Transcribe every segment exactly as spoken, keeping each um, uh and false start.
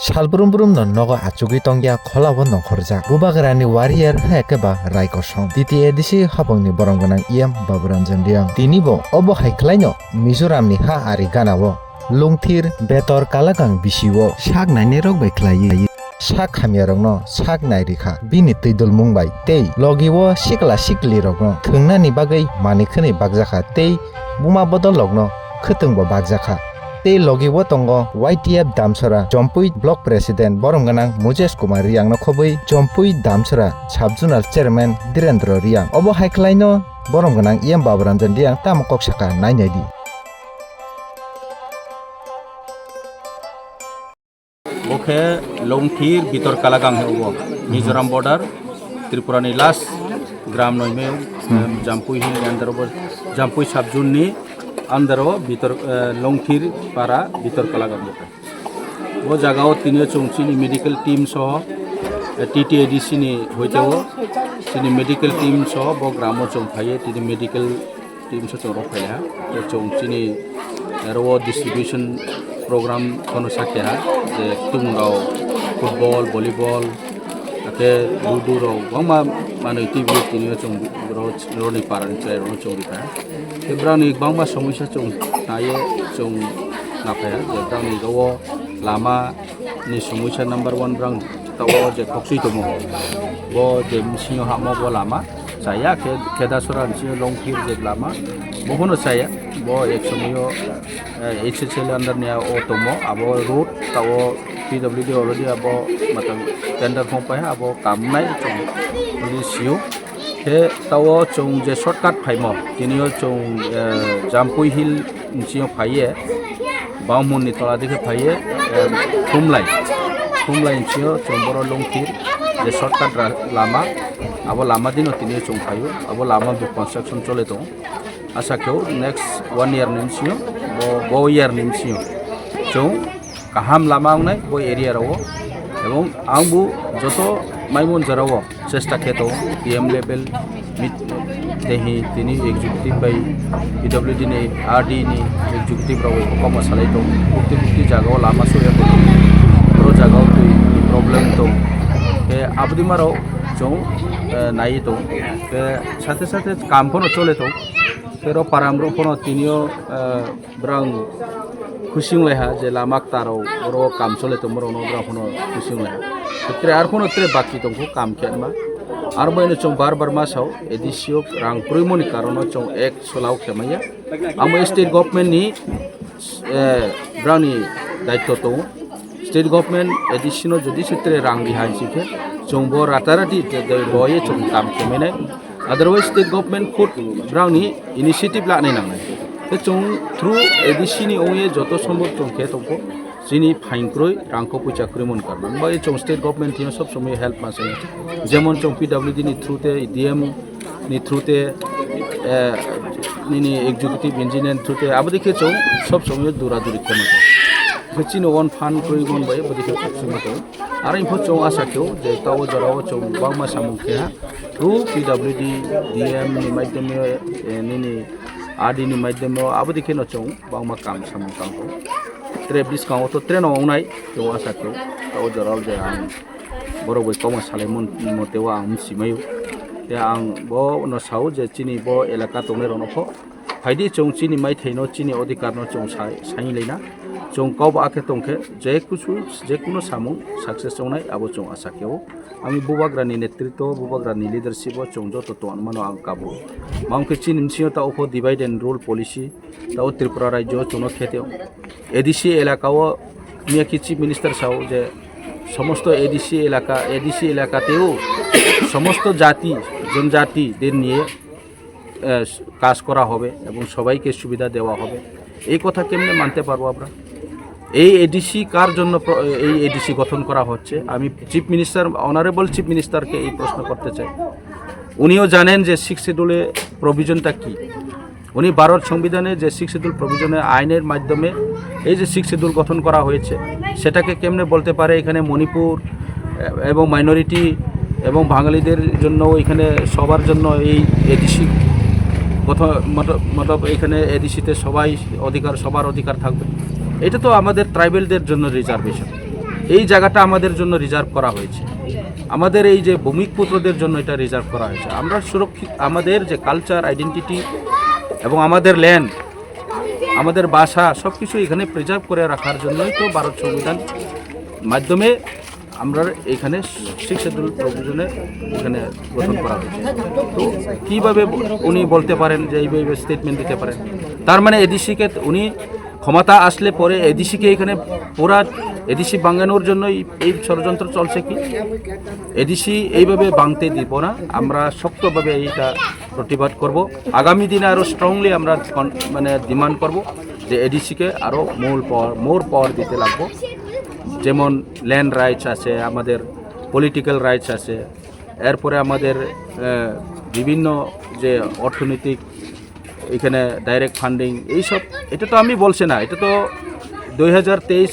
Sal brum brum no nogo achugwi tongya, kholao nongkhorjak. Bubagrani warrior hai khe ba Rai Kosom. T T A D C habangni borom gwnang E M Baburanjan Riang. Tini bo obo hai khlaino Mizoramni ha ari ganao Lungthir Betor Kalagang bisio sak nainai rok bai khlaiwi sak hamya rokno sak nai rikha bini twi dulmung bai tei logi o sikla sikli rokno thwngnani bagwi manwi khwnwi bakjakha tei buma bodol rokno khwtwng bo bakjakha. Tei logi o tongo Y T F Damsora Jompui Block President borom gwnang Mujesh Kumar Riang no khobwi Jompui Damsora Sub Zonal Chairman Direndra Riang. Obo hai khlaino borom gwnang E M Baburanjan Riang tamo kok saka nainai di. Bo khe Longthir Bitor Kalagang he obo. Mizoram border, Tripura ni last gram noimeo, em, Jampui Hill ni under o bo, Jampui sub zone ni under o Bitor, eh, Longthir para Bitor Kalagang bo khe. Bo jaga o tini o chwng chini medical team soho, eh, T T A D C ni hoite o chini medical team soho bo gram o chwng phaiye tini medical team se chwng rok phaiha. Tei chwng chini aro o distribution program phano sakya ha, je tumung rok football, volleyball, ake ludo rok bangma manwi twi tini o chwng ro-, roni para ni chwrai rok no chwng rikha. Tei brani bangma somosya chwng naiye chwng naphaya, je brani ro o lama ni somosya number one brang tao je khokchwi tomo. Bo je bisingo hamo bo lama chaya khe, Khedasora ni Longthir je lama bo bono chaya. Bo ek somoyo, eh, H S L under ni o tomo, abo road tao P W D already abo matang tender form pai abo kamnai chong ni sio. Khe tao chwng je shortcut phaimo, tini o chwng, eh, Jampui Hill ni sio phaiye, Baumun ni tola dikhe phaiye, eh, Thumlai, Thumlai ni sio chwng boro Longthir je shortcut ra-, lama, abo lama dino tini o chwng phaio, abo lama bo construction chole tongo. Asa khe o next one year ni sio, bo, bo year ni sio chwng kaham lama wngnai bo area rao, ebong ang bo joto maimon jora o chesta khe tongo, T M level meet, tehi tini executive bai P W D ni, R D ni executive rao bai kokma salai tongo, bukti bukti jaga o lama suya tongo, boro jaga o twi problem tongo, tei aboni maro chwng, eh, nai tongo, tei sathe sathe kam phano chole tongo, tei ro param rok phano tini o, eh, Brang khusing lai ha je lama kta rok oro kam chole tongma rok no brang phano khusing lai ha. Tre ar phano tre baki tongkho kam khe ma. Ar bai no chwng bar bar ma sao A D C o rang kwrwi moni karon no chwng ek solao khe maya. Amo state government ni, eh, brang ni daityo tongo. State government A D C no jodi se tre rang di hai si khe chwng bo ratarati te dai bo ye chwng kam khe mene. Otherwise, state government khud brang ni initiative lanai nangnai. Te chwng through A D C ni ongye joto sombor chwng khe tongkho. Chini phain kroi, rangkho puisa kroi mon karma. Bai chwng state government thino sob somoi help ma chwng. Jemon chwng P W D ni through te, D M ni through te, eh, nini executive engineer through te, abo dikhe chwng sob somoi dura duri khe ma. Chini on fund kroi mon bai, abo dikhe chwng ma to. Aro info chwng asa khe, je tao jora o chwng bangma samung khe ha. Through P W D, D M ni maidhyame, eh, nini R D ni maidhyame, abo dikhe no chwng bangma kam samung tang kho. Tre bwskango to tre no wngnai, chwng asa khe, tao jora o je ang borok bai kokma salai mon, mote o ang msi maio. Te ang bo no sao je chini bo elaka tongnai rok no pho phaidi chwng chini maithai no, chini odhikar no chwng sai, sai lai na. Chwng kok ba khe tong khe, je kuchu, je kuno samung success wngnai, abo chwng asa khe o. Ami Bubagra ni netritwo, Bubagra ni leadership o chwng joto tong mano ang kabo. Mangkhe chini bisingo ta upho divide and rule policy, ta o Tripura rajyo chwngno khe teo. A D C elaka o miyaki Chief Minister sao je somosto A D C elaka, A D C elaka teo somosto jati, jonjati den niye, eh, কাজ করা হবে এবং সবাইকে সুবিধা দেওয়া হবে। এই কথা কেমনে মানতে পারবো আমরা? এই এডিসি কার জন্য প্র-, এই এডিসি গঠন করা হচ্ছে? আমি চিফ মিনিস্টার, অনারেবল চিফ মিনিস্টারকে এই প্রশ্ন করতে চাই। উনিও জানেন যে সিক্স শিডিউলে প্রভিশনটা কি। উনি ভারত সংবিধানে যে সিক্স শিডিউল প্রভিশনে আইনের মাধ্যমে এই যে সিক্স শিডিউল গঠন করা হয়েছে, সেটাকে কেমনে বলতে পারে এখানে মণিপুর, এ-, এবং মাইনরিটি এবং বাঙালিদের জন্য এখানে সবার জন্য এই এডিসি গঠন, মত-, মতলব এখানে এডিসিতে সবাই অধিকার, সবার অধিকার থাকবে। এটা তো আমাদের ট্রাইবেলদের জন্য রিজার্ভেশন। এই জায়গাটা আমাদের জন্য রিজার্ভ করা হয়েছে। আমাদের এই যে ভূমিপুত্রদের জন্য এটা রিজার্ভ করা হয়েছে। আমরা সুরক্ষিত, আমাদের যে কালচার, আইডেন্টিটি এবং আমাদের ল্যান্ড, আমাদের ভাষা, সব কিছু এখানে প্রিজার্ভ করে রাখার জন্যই তো ভারত সংবিধান মাধ্যমে আমরা এখানে সিক্স শিডিউল প্রভিশনে এখানে গঠন করা হয়েছে। তো কীভাবে উনি বলতে পারেন যে এইভাবে স্টেটমেন্ট দিতে পারেন? তার মানে এডিসিকে উনি ক্ষমতা আসলে পরে এডিসিকে এখানে পুরা এডিসি ভাঙানোর জন্য এই, এই ষড়যন্ত্র চলছে কি? এডিসি এইভাবে ভাঙতে দিব না, আমরা শক্তভাবে এইটা প্রতিবাদ করব। আগামী দিনে আরও স্ট্রংলি আমরা কন-, মানে ডিমান্ড করব যে এডিসিকে আরও মূল পাওয়ার, মোর পাওয়ার দিতে লাগবো। যেমন ল্যান্ড রাইটস আছে, আমাদের পলিটিক্যাল রাইটস আছে, এরপরে আমাদের আহ, বিভিন্ন যে অর্থনৈতিক, এখানে ডাইরেক্ট ফান্ডিং, এইসব, এটা তো আমি বলছি না, এটা তো দুই হাজার তেইশ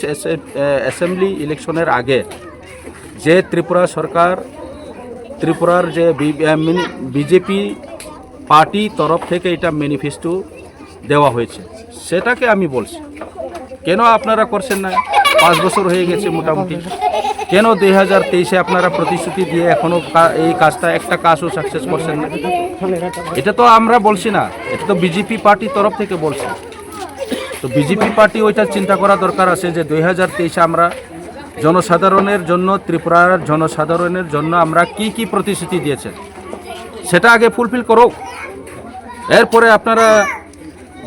অ্যাসেম্বলি ইলেকশনের আগে যে ত্রিপুরা সরকার, ত্রিপুরার যে বিজেপি পার্টি তরফ থেকে এটা ম্যানিফেস্টো দেওয়া হয়েছে, সেটাকে আমি বলছি। কেন আপনারা করছেন না? পাঁচ বছর হয়ে গেছে মোটামুটি। কেন দুই হাজার তেইশে আপনারা প্রতিশ্রুতি দিয়ে এখনো কা-, এই কাজটা, একটা কাজও সাকসেস করছেন না? এটা তো আমরা বলছি না, এটা তো বিজেপি পার্টির তরফ থেকে বলছি। তো বিজেপি পার্টি ওইটা চিন্তা করা দরকার আছে যে দুই হাজার তেইশে আমরা জনসাধারণের জন্য, ত্রিপুরার জনসাধারণের জন্য আমরা কি কি প্রতিশ্রুতি দিয়েছেন, সেটা আগে ফুলফিল করুক। এরপরে আপনারা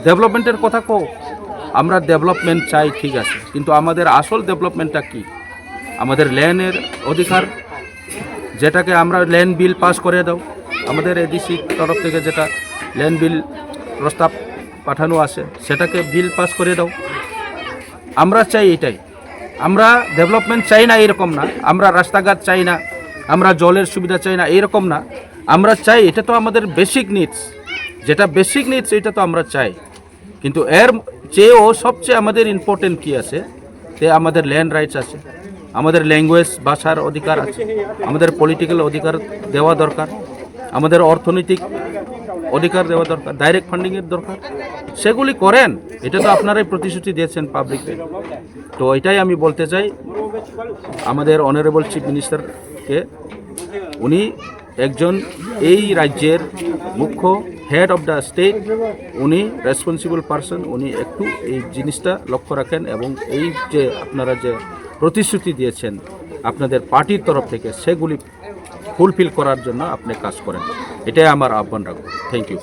ডেভেলপমেন্টের কথা কো, আমরা ডেভেলপমেন্ট চাই, ঠিক আছে, কিন্তু আমাদের আসল ডেভেলপমেন্টটা কি? আমাদের ল্যান্ডের অধিকার, যেটাকে আমরা ল্যান্ড বিল পাস করে দাও, আমাদের এডিসি তরফ থেকে যেটা ল্যান্ড বিল প্রস্তাব পাঠানো আছে, সেটাকে বিল পাস করে দাও। আমরা চাই এটাই। আমরা ডেভেলপমেন্ট চাই না এরকম না, আমরা রাস্তাঘাট চাই না, আমরা জলের সুবিধা চাই না এরকম না। আমরা চাই, এটা তো আমাদের বেসিক নিডস, যেটা বেসিক নিডস এটা তো আমরা চাই, কিন্তু এর চেয়েও সবচেয়ে আমাদের ইম্পর্টেন্ট কি আছে? তে আমাদের ল্যান্ড রাইটস আছে, আমাদের ল্যাঙ্গুয়েজ, ভাষার অধিকার আছে, আমাদের পলিটিক্যাল অধিকার দেওয়া দরকার, আমাদের অর্থনৈতিক অধিকার দেওয়া দরকার, ডাইরেক্ট ফান্ডিংয়ের দরকার। সেগুলি করেন, এটা তো আপনারাই প্রতিশ্রুতি দিয়েছেন পাবলিককে। তো এটাই আমি বলতে চাই আমাদের অনারেবল চিফ মিনিস্টারকে। উনি একজন এই রাজ্যের মুখ্য, হেড অফ দ্য স্টেট, উনি রেসপন্সিবল পারসন, উনি একটু এই জিনিসটা লক্ষ্য রাখেন এবং এই যে আপনারা যে প্রতিশ্রুতি দিয়েছেন আপনাদের পার্টির তরফ থেকে, সেগুলি ফুলফিল করার জন্য আপনি কাজ করেন, এটাই আমার আহ্বান রাখবো। Thank you.